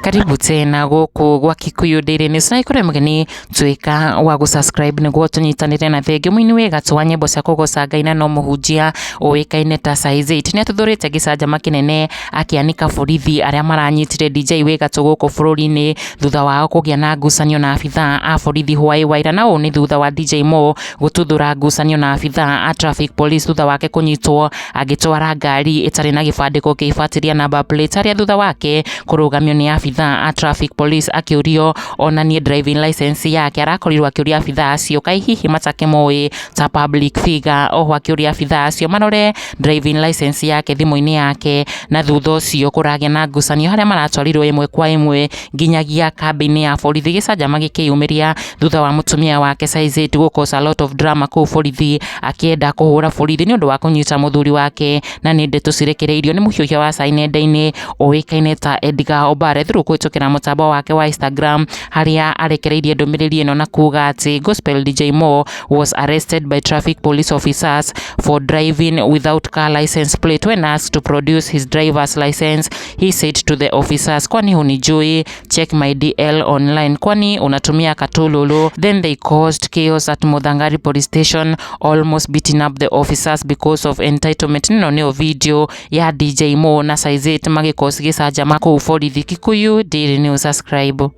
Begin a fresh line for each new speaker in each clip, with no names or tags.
Karibu tena gũkũ gwa Kikuyu Daily News na ikũrĩ mũgeni tuĩka wa gũ-subscribe nĩguo tũnyitanĩre na thengi mũini wĩ gatũ wa nyĩmbo cia kũgoca Ngai na no mũhunjia ũĩkaine ta Size 8 nĩ atuthũrĩte gĩcanjama kĩnene akĩanĩka borithi arĩa maranyitire DJ wĩ gatũ gũkũ bũrũri-inĩ thutha wao kũgĩa na ngucanio na abithaa a borithi hwaĩ wa ira, na ũũ nĩ thutha wa DJ Mo gũtuthũra ngucanio na abithaa a traffic police thutha wake kũnyitwo agĩtwara ngari ĩtarĩ na gĩbandĩko kĩibatĩria number plate, harĩa thutha wake kũrũgamio nĩ abithaa a traffic police akĩũrio onanie driving license yake. Arakorirwo akĩũria abithaa acio kaĩ hihi matakĩmũĩ ta public figure, oho akĩũria abithaa acio marore driving license yake thimũ-inĩ yake, na thutha ũcio kũragĩa na ngucanio harĩa maratwarirwo ĩmwe kwa ĩmwe nginyagia kambĩ-inĩ ya borithi. Gĩcanjama gĩkĩyumĩria thutha wa mũtumia wake Size 8 gũ cause a lot of drama kũu borithi akĩenda kũhũra borithi nĩ ũndũ wa kũnyita mũthuri wake, na nĩ ndeto cirekereirio nĩ mũhiũhia wa cai nenda-inĩ ũĩkaine ta Edgar Obare through kũhĩtũkĩra mũtambo wake wa Instagram, harĩa arekereirie ndũmĩrĩri ĩno na kuga atĩ Gospel DJ Mo was arrested by traffic police officers for driving without car license plate. When asked to produce his driver's license, he said to the officers, "Kwani hunijui? Check my DL online. Kwani unatumia katululu?" Then they caused chaos at Muthangari police station, almost beating up the officers because of entitlement. Ĩno nĩyo video ya DJ Mo na Size 8 magĩkosi gĩcanjama kũu borithi. Kikuyu Daily News, subscribe.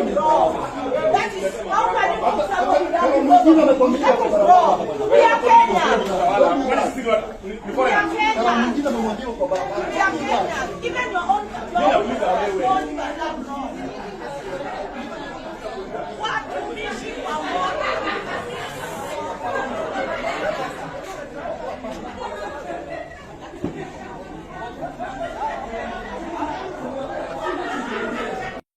That is, how can you put somebody down because of that is wrong. We are Kenya.